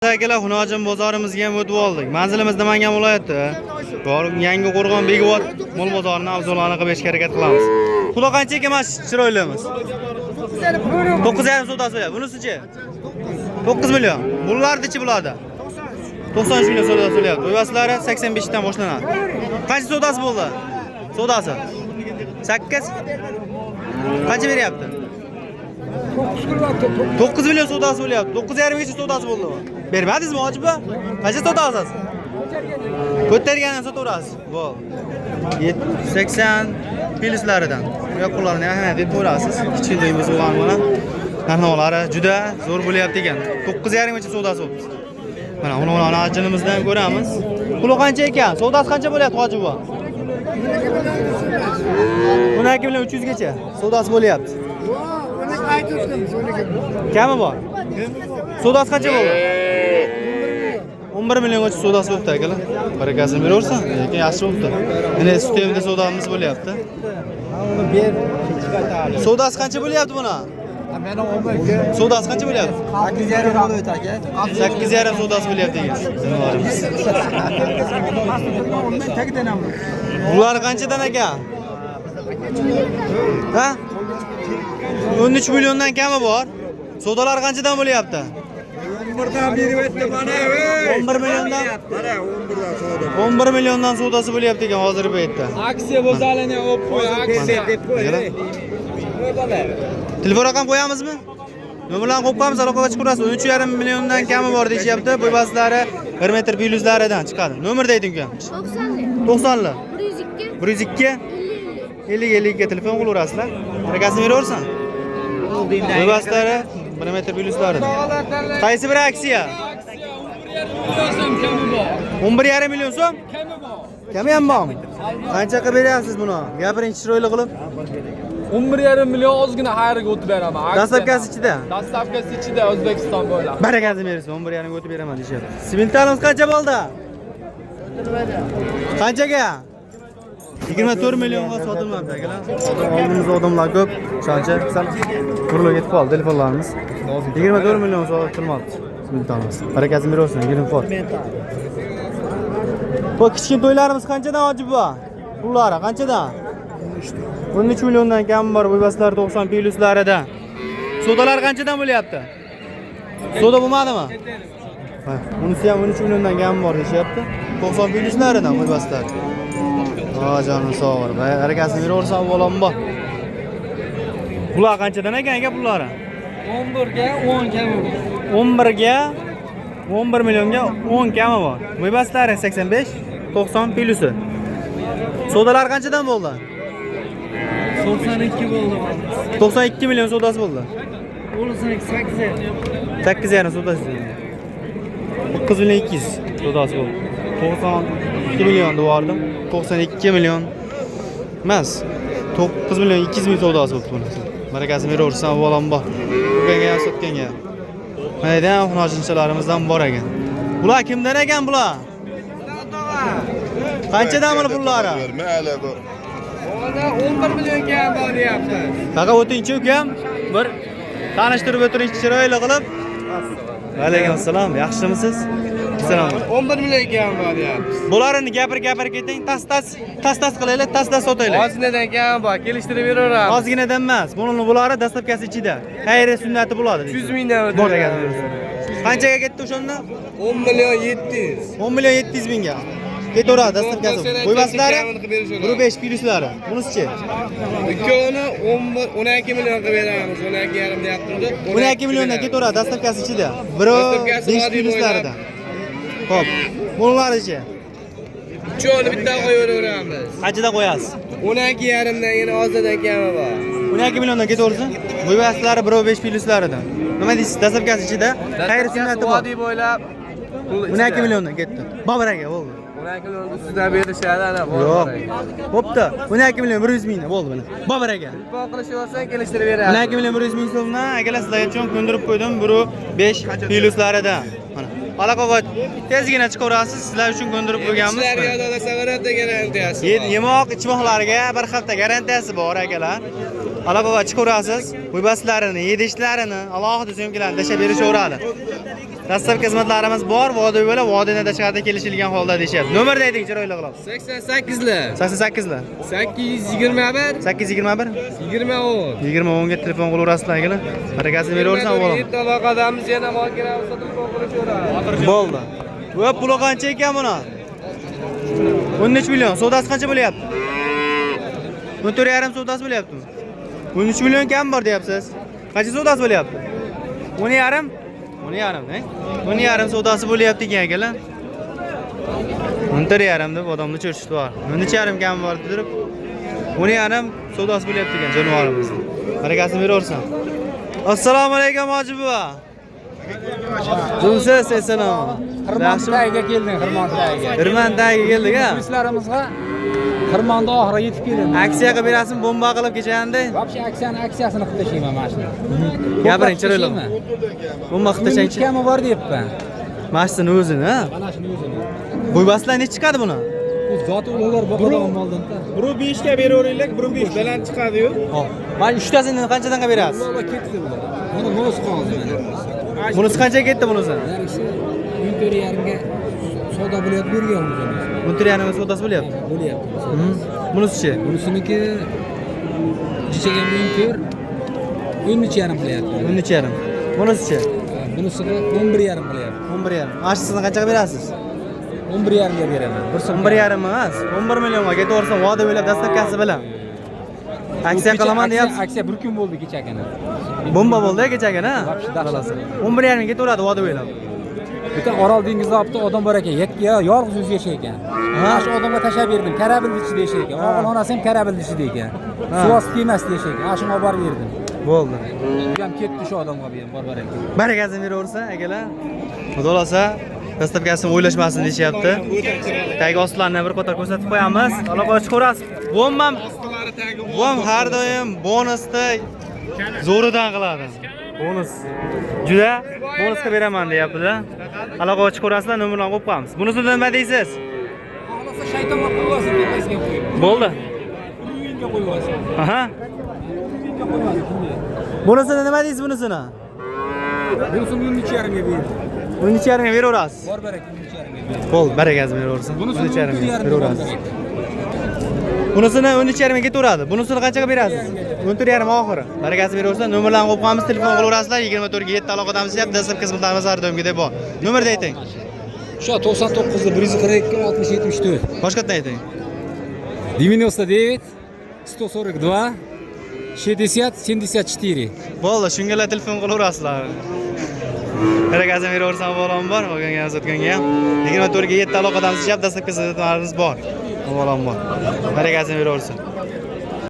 Akalar, Xunojin bozorimizga ham o'tib oldik. Manzilimiz Namangan viloyati. Yangi Qo'rg'on Begobod mol bozorini avzalini qilib berishga harakat qilamiz. Xudo qancha ekan mana shu chiroylimiz? 9,5 savdosi bo'lyapti. Bunisichi? 9 million. Bularnichi bularda? 93 million savdosi bo'lyapti. Bo'yvaslari 85 dan boshlanadi. Qancha savdosi bo'ldi? Savdosi? 8. Qancha beryapti? 9 million savdosi bo'lyapti. 9,5 gacha savdosi bo'ldimi? Bermadingizmi, hoji buva? Qancha savdosiz? Ko'targanini sotaverasiz. Bo'ldi. 80 plyuslaridan. Yo'q, ahamiyat deb ko'rasiz. Kichkintoyimiz bo'lgan bilan narx-navolari juda zo'r bo'lyapti ekan. 9,5 gacha savdosi bo'libdi. Mana uni ajinimizdan ko'ramiz. Puli qancha ekan? Savdosi qancha bo'lyapti, hoji buva? 12 million 300 gacha savdosi bo'lyapti. Kami bor. Savdosi qancha bo'ldi? 11 milliongacha savdosi bo'libdi, akalar. Barakasini beraversin, lekin yaxshi bo'libdi. Mana sut savdomiz bo'lyapti. Savdosi qancha bo'lyapti buni? Savdosi qancha bo'lyapti? 8,5 bo'ladi aka. 8,5 savdosi bo'lyapti ekan. Jonivorimiz. Bular qanchadan aka? Ha? 13 milliondan kami bor. Savdolar qanchadan bo'lyapti? 11dan beryapti mana. 11 milliondan. Mana 11dan savdo. 11 milliondan savdosi bo'lyapti ekan hozirgi paytda. Aksiya bo'lsa olib qo'y, aksiya. Deb qo'y. Telefon raqam qo'yamizmi? Nomerlarni qo'yib qo'yamiz, aloqaga chiqaverasiz. 13,5 milliondan kami bor deyishyapti. Bo'ybazlari 1 metr plyuslaridan chiqadi. Nomer deydi ukam. 90 90-li. 102 102 50 50 50 ga telefon qilaverasizlar. Barakasini beraversin. Bo'ybazlari 1 metr plyuslaridan. Qaysi bir aksiya? Aksiya 11,5 million so'm kami bor. 11,5 million so'm? Kami bor. Kami ham bormi? Qancha qilib beryapsiz buni? Gapiring chiroyli qilib. 11,5 million ozgina xayriga o'tib beraman. Aksiya. Dastlabkasi ichida. Dastlabkasi ichida O'zbekiston bo'ylab. Barakasini bersin, 11,5 ga o'tib beraman deyishyapti. Simentalimiz qancha bo'ldi? Qanchaga? 24 millionga sotilmabdi, akalar. Oldimizda odamlar ko'p, o'shancha sal burilib ketib qoldi telefonlarimiz. 24 million sotilmabdi simentalimiz. Barakasini beraversin, 24. Bu kichkintoylarimiz qanchadan, hoji buva? Pullari qanchadan? 13 milliondan kam bor, bo'ybaslar 90 plyuslarida. Savdolar qanchadan bo'lyapti? Savdo bo'lmadimi? Ha, unisi ham 13 milliondan kam bor deyishyapti. 90 plyuslaridan bo'ybaslar. Ha, jonim sog' bo'l. Barakasini beraversan, bolam bor. Bular qanchadan ekan aka pullari? 11 ga 10 kami bor. 11 ga 11 millionga 10 kami bor. Bo'ybaslari 85, 90 plyusi. Savdolar qanchadan bo'ldi? 92 bo'ldi. 92 million savdosi bo'ldi. O'lisini 8. 8,5 savdosi. 9 million 200 savdosi bo'ldi. 92 million devordim. 92 million emas. 9 million 200 ming savdosi bo'ldi bunisi. Barakasini beraversan, bolam bor. Ko'rganga ham, sotganga ham. Mana yerda ham xunojinchalarimizdan bor ekan. Bular kimdan ekan bular? Qanchadan buni pullari? Mayli bu. 11 million kam bor deyapti. Faqat o'tingchi ukam, bir tanishtirib o'tiring chiroyli qilib. Alaykum assalom, yaxshimisiz? Assalomu alaykum. 11 million kam bor deyapti. Bularini gapir gapir keting, tas tas tas tas qilaylik, tas tas sotaylik. Ozginadan kam bor, kelishtirib beraveramiz. Ozginadan emas, buni bulari dastlabkasi ichida. Xayri sunnati bo'ladi. 100 mingdan o'tadi. Bor ekan. Qanchaga ketdi o'shanda? 10 million 700. 10 million 700 mingga. Ketaveradi dastlabkasi. Bo'ybaslari 1.5 plyuslari. Bunisichi? Ikkovini 11 12 million qilib beramiz. 12,5 deyapti. 12 milliondan ketaveradi dastlabkasi ichida. 1.5 plyuslaridan. Xo'p, bunlarichi? Uchovini bitta qo'yaveramiz. Qanchadan qo'yasiz? 12,5 dan yana ozdan kami bor. 12 milliondan ketaversin. Bo'ybaslari 1.5 plyuslaridan. Nima deysiz? Dastlabkasi ichida xayr sunnati bor. Vodiy bo'ylab 12 milliondan ketdi. Bobur aka bo'ldi. 12 million ustidan berishadi ana bor. Yo'q. Bo'pti. 12 million 100 mingdan bo'ldi mana. Bobur aka. Telefon qilishaversan, kelishtirib beramiz. 12 million 100 ming so'mdan akalar sizlar uchun ko'ndirib qo'ydim. 1.5 plyuslaridan. Mana. Aloqaga tezgina chiqaverasiz. Sizlar uchun ko'ndirib qo'yganmiz. Ishlar yodolasa bir hafta garantiyasi. Yemoq ichmoqlarga bir hafta garantiyasi bor akalar. Aloqaga chiqaverasiz. Bo'ybaslarini, yedishlarini alohida syomkalarni tashlab berishaveradi. Dastlabki xizmatlarimiz bor, vodiy bo'la, vodiydan tashqarida kelishilgan holda deyishyapti. Nomerni ayting chiroyli qilib. 88lar. 88lar. 821 821 20 10. 20 10 ga telefon qilaverasizlar akalar. Barakasini beraversan o'g'lim. Yetti aloqadamiz, yana mol kerak bo'lsa telefon qilishaveradi. Bo'ldi. Va puli qancha ekan buni? 13 million. Savdosi qancha bo'lyapti? 14,5 savdosi bo'lyaptimi? 13 million kam bor deyapsiz. Qancha savdosi bo'lyapti? 10,5? 10,5, ne? 10,5 savdosi bo'lyapti ekan akalar. 14,5 deb odamni cho'chitib bor. 13,5 kam bor deb 10,5 savdosi bo'lyapti ekan jonivorimiz. Barakasini beraversin. Assalomu alaykum hoji buva. Zo'rsiz, assalom. Xirmon tagiga kelding, xirmon tagiga. Xirmon tagiga keldik ha. Muxlislarimizga xirmonda oxiri yetib keldim. Aksiya qilib berasizmi, bomba qilib kechaganda? Вообще aksiyani aksiyasini qilib tashlayman mana shuni. Gapiring chiroyli. Bomba qilib tashlangchi. Kami bor deyapman. Mana shuni o'zini, ha? Mana shuni o'zini. Bo'ybaslar nechi chiqadi buni? Bu zoti ulug'lar boqadigan moldan-da. Biri 5 ga beraveringlar, biri 5 baland chiqadi-yu. Hop. Mana uchtasini qanchadan qilib berasiz? Ular ketdi bular. Mana bunisi qoldi mana. Bunisi qanchaga ketdi bunisi? Narisi 14,5 ga savdo bo'lyapti, bergan o'zimiz. 14,5 savdosi bo'lyapti. Bo'lyapti. Bunisichi? Bunisiniki jichaga 14, 13,5 qilyapti. 13,5. Bunisichi? Bunisiga 11,5 qilyapti. 11,5. Mana shusini qanchaga berasiz? 11,5 ga beraman. Bir so'm. 11,5 emas, 11 millionga ketaversin, va'da bo'lib dastlabkasi bilan. Aksiya qilaman deyapsiz. Aksiya bir kun bo'ldi kechagina. Bomba bo'ldi kechagina, ha? Вообще dahshat. 11,5 ga ketaveradi va'da bo'lib. Bitta Orol dengizida bitta odam bor ekan, yakka yolg'iz o'zi yashar ekan. Mana shu odamga tashlab berdim, kорабль ichida yashar ekan. O'g'il onasi ham корабль ichida ekan. Suv osti kemasi yashar ekan. Ana shuni olib borib berdim. Bo'ldi. Bu ham ketdi shu odamga bu ham bor bor ekan. Barakasini beraversin akalar. Xudo xohlasa dastlabkasini o'ylashmasin deyishyapti. Tagi ostlarni bir qator ko'rsatib qo'yamiz. Aloqa chiqaverasiz. Bombam Bom har doim bonusni zo'ridan qiladi. Bonus juda bonusga beraman deyapti-da. Aloqa chiqaverasizlar, nomerlarni qo'yib qo'yamiz. Bunisini nima deysiz? Xohlasa shaytonga qo'yib olsin, tepasiga qo'yib. Bo'ldi. Uyingga qo'yib olsin. Aha. Uyingga qo'yib olsin. Kimga? Bunisini nima deysiz bunisini? Bunisini 13,5 ga berdim. 13,5 ga beraverasiz. Bor baraka 13,5 ga berdim. Bo'ldi, barakasini beraversin. Bunisini 13,5 ga 14,5 beraverasiz. Bunisini 13,5 ga ketaveradi. Bunisini qanchaga berasiz? 14,5 oxiri. Barakasini beraversin. Nomerlarni qo'yib qo'yamiz, telefon qilaverasizlar. 24 ga 7 aloqadamiz deyapti. Dastlabki xizmatlarimiz har doimgidek bor. Nomerni ayting. Shu 99 142 60 74. Boshqatdan ayting. 99 142 60 74. Bo'ldi, shungalar telefon qilaverasizlar. Barakasini beraversin, avvalom bor, olganga ham sotganga ham. 24 ga 7 aloqadamiz deyapti. Dastlabki xizmatlarimiz bor. Avvalom bor. Barakasini beraversin.